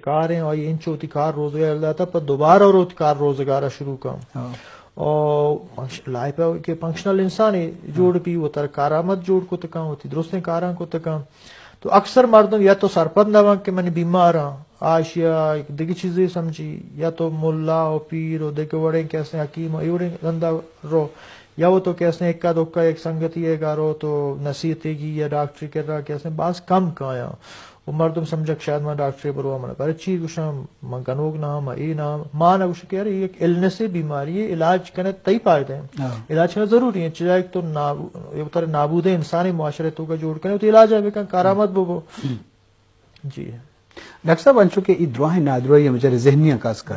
کاریں، آئی انچو وتی کار روزگار داتا، پہ دوبارہ روت کار روزگار شروع کن۔ ہاں۔ او فنکش-، لائف ہے کہ فنکشنل انسان ہے، جوڑ ہاں۔ پی وتر کارآمد جوڑ کت کن، وتی درستیں کاراں کت کن۔ تو اکثر مردم یا تو سرپد نہ بن کہ من بیمار ہاں، آشیا دگہ چیزے سمجھی، یا تو ملا و پیر و دگہ وڑیں کیسے حکیم و ایوڑیں دندا رو، یا وہ تو کیسے اکا دکا ایک سنگتی ہے گارو تو نصیحتے گی یا ڈاکٹری کر رہا کیسے باز کم کایاں۔ و مردم سمجھک شاید ما ڈاکٹرے بروا من، پر چی گوشاں، من گنوک نہ، من اے نہ، ما نہ گوشاں کہ یار، اے یک النس ہے، بیماری ہے، علاج کنے تئی فائدہ ہے۔ ہاں۔ علاج کنے ضروری ہے، چیزا ایک تو نابو-، ایک طرح نابود ہے انسانی معاشرے تو کا جوڑ کنے، تو علاج ہے بکن، کارآمد بو بو۔ ہم۔ جی۔ ڈاکٹر صاحب، انچو کہ ای دراہیں نادراہی ہم بچارے ذہنی ہیں خاص کر،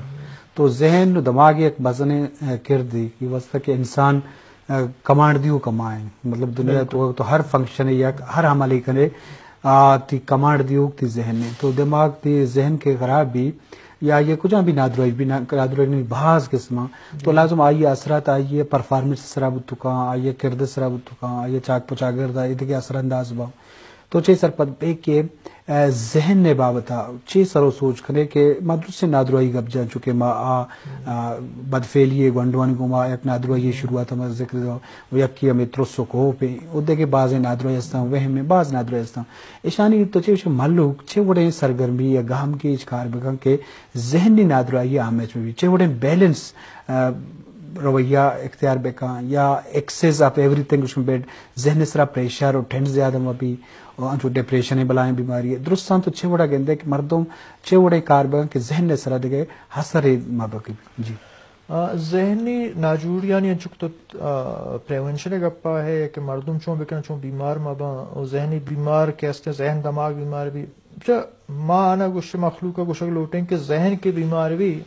تو ذہن و دماغ یک مزنیں، اے، کردی کہ واسطہ کہ انسان، اے، کمانڈ دیو کمائیں، مطلب دنیا بالکل۔ تو، تو ہر فنکشن یک ہر عملی کنے، آ، تی کمانڈ دیوک تی ذہن ہے۔ تو دماغ تی ذہن کے خراب بھی، یا یہ کجا بھی نادراہی بھی نا-، نادراہی نہیں، بھاز قسمہ۔ تو جی۔ لازم آئی اثرات آئی پرفارمنس سرا بتکاں، آئی کرد سرا بتکاں، آئی چاک پچاگرد، آئی دگہ اثر انداز با۔ تو چے سرپد بے کہ، اے، ذہن نے بابتا چے سر و سوچ کنے کہ ما درست نادراہی گپ جان چکے ما آ، آ، بدفعلی گونڈوانی گوما یک نادراہی شروعات ہم ذکر دو۔ و یکی ہمیں ترس و کوپ ہیں، و دگہ بازیں نادراہی ہستاں، وہم ہیں، باز نادراہی ہستاں۔ اشانی تو چے، مھلوک چے وڑیں سرگرمی یا گامگیج کار بکن کہ ذہنی نادراہی آ میچ میں بھی چے وڑیں بیلنس، آ، رویہ اختیار بکن یا ایکسس آف ایوری تھنگ، اس میں بیڈ ذہن سرا پریشر و ٹینس زیادہ مبی، و انچو ڈپریشن بلائیں بیماری ہے۔ درستاں تو چے وڑا گندے کہ مردم چے وڑیں کار بکن کہ ذہن سرا دگہ حسر مبکی۔ جی۔ آ، ذہنی ناجوڑیانی انچک تو، آ، پریونشن ءِ گپا ہے کہ مردم چون بکن، چون بیمار مہ باں، و ذہنی بیمار کہ است، ذہن دماغ بیمار بھی۔ اچھا، ما آنا گوشے، مخلوق ءَ گوشگ لوٹیں کہ ذہن کے بیمار بھی،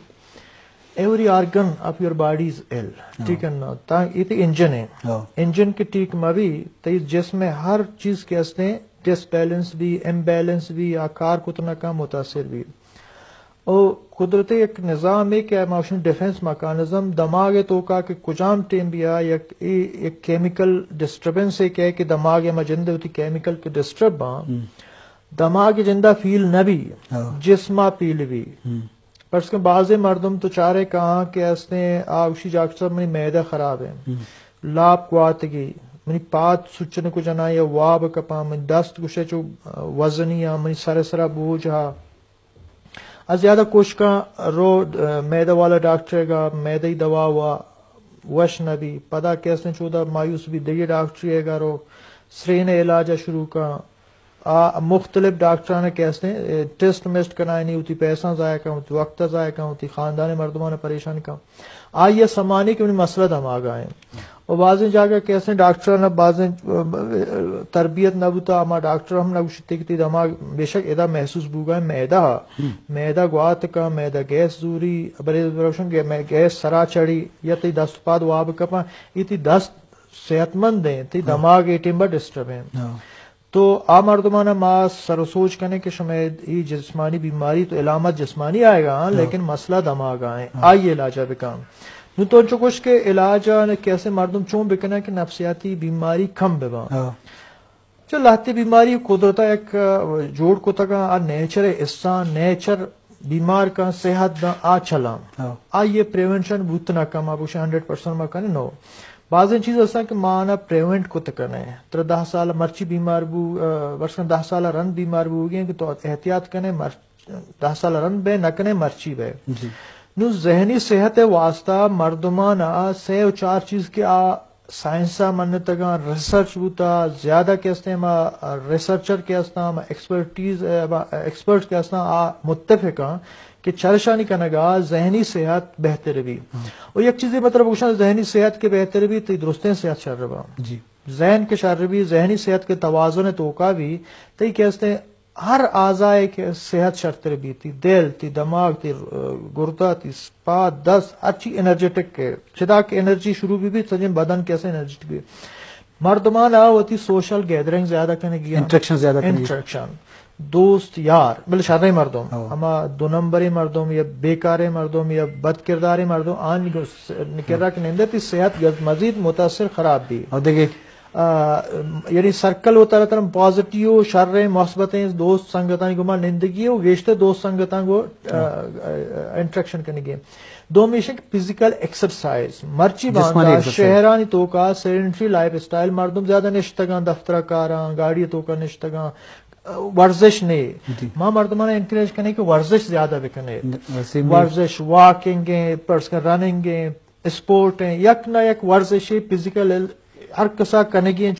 every organ of your body is ill۔ ہاں۔ ٹھیک ہے نا؟ تا یہ تو انجن ہے۔ ہاں۔ انجن کے ٹھیک مہ بھی، تئی جسم میں ہر چیز کے ہستے ڈس بیلنس بھی، امبیلنس بھی، آ کار کت نہ کن، متاثر بھی۔ او قدرت یک نظام ہے کہ ما گوشن ڈیفنس میکانزم، دماغ ءِ توکا کہ کجام ٹیم بیا یک، اے یک کیمیکل ڈسٹربنس ہے کہ، کہ دماغ ءِ ما جند وتی کیمیکل کہ ڈسٹرب باں، ہم۔ دماغ جندا فیل نہ بی، ہاں۔ جسما فیل بی۔ ہم۔ پرس کہ بعضے مردم تو چارے کہاں کہ استیں آ گوشی ڈاکٹر صاحب منی معدہ خراب ہے، ہم۔ لاپ گواتگی، منی پاد سچن کو جنا یا واب کپاں، منی دست گوشے چو وزنی آ، منی سر سرا بوجھ آ۔ از زیادہ کوشکاں رو، آ، معدہ والا ڈاکٹر گا، معدہ ئی دوا وا وش نہ بی۔ پدا کہ استیں چودا مایوس بی، دگہ ڈاکٹری گا رو، سرین علاج شروع کاں۔ آ مختلف ڈاکٹراں کہ استیں، اے، ٹیسٹ میسٹ کنائینی، وتی پیسہ ضائع کاں، وتی وقت ضائع کاں، وتی خاندان مردمان پریشان کاں۔ آئی ءَ سمانی کہ منی مسئلہ دماغ ءَ ایں۔ و بازیں جاگہ کہ استیں ڈاکٹراں بازیں، ا، تربیت نہ بوتا، ہما ڈاکٹر ہم نہ گوشتے کہ تئی دماغ، بے شک ادا محسوس بوگا ہے معدہ، ہم۔ معدہ گوات کن، معدہ گیس زوری، بلے روشن کہ مئے گیس سرا چڑی یا تئی دست پاد واب کپاں، یہ تئی دست صحت مند ہیں، تئی ہاں۔ دماغ اے ٹیم با ڈسٹرب ہیں۔ ہاں۔ تو آ مردمانا ما سر و سوچ کنیں کہ شمئے ای جسمانی بیماری تو علامت جسمانی آئے گا، ہاں، ہاں۔ لیکن مسئلہ دماغ آئے، ہاں۔ آئی علاج بکن۔ نو تو انچو کچھ کہ علاج کیسے مردم چون بکنن کہ نفسیاتی بیماری کم ببا۔ ہاں۔ چو لہتے بیماری قدرتا یک، آ، جوڑ کتگا، آ نیچر حصہ، نیچر بیمار کن، صحت داں، آ چلاں۔ ہاں۔ آئی پریونشن بوت نہ کن، ما بوشیں ہنڈریڈ پرسنٹ ما کنیں، نو۔ بازیں چیز ہستاں کہ ما آنا پریونٹ کت کنیں۔ ترا دہ سال مرچی بیمار بو، آ، ورژ کن دہ سال رند بیمار بوگیں کہ تو احتیاط کنیں، مر-، دہ سال رند بے نہ کنیں، مرچی بے۔ جی۔ نو ذہنی صحت واسطہ مردمان آ سے و چار چیز کہ آ سائنس ءَ منتگاں، ریسرچ بوتا، زیادہ کہ استیں ما ریسرچر کہ استاں، ما ایکسپرٹیز، ما ایکسپرٹس کہ استاں، آ متفقاں کہ چرشانی کنگا ذہنی صحت بہتر بی۔ ہاں۔ و یک چیزے مطلب گوشاں، ذہنی صحت کہ بہتر بی، تئی درستیں صحت شر با۔ جی۔ ذہن کہ شر بی، ذہنی صحت کہ توازن توکا بی، تئی کہ استیں ہر اعضائے کہ صحت شرتر بیتی، دل، تی دماغ، تی، آ، گردہ، تی پاد، دست، ہرچی انرجیٹک کہ چدا کہ انرجی شروع بی بی، سجیں بدن کیسے انرجیٹک بی۔ مردمان آ وتی سوشل گیدرنگ زیادہ کنگی ہیں۔ انٹریکشن زیادہ کنگی۔ انٹریکشن۔ دوست، یار، بلے شریں مردم، ہاں۔ ہما دو نمبریں مردم یا بیکاریں مردم یا بدکرداریں مردم، آن کرا کہ نندے تی صحت گز-، مزید متاثر خراب بی۔ اور دیکھیں، آ، یعنی سرکل و ترا ترا پازیٹیو، شریں، مثبتیں دوست سنگتانی گوما نندگی و گیشتر دوست سنگتاں گو، آ، آ، انٹریکشن کنگی۔ دومی ایش کہ فزیکل ایکسرسائز، مرچی باندا شہرانی توکا سیڈنٹری لائف اسٹائل، مردم زیادہ نشتگاں، دفتر کاراں، گاڑی توکا نشتگاں، ورزش نہیں۔ ما مردمان انکریج کنے کہ ورزش زیادہ بکنے۔ ورزش، واکنگ ہیں، پرسنل رننگ ہیں، اسپورٹ ہیں، یک نہ یک ورزش فزیکل ہر کسا کنگی ہیں۔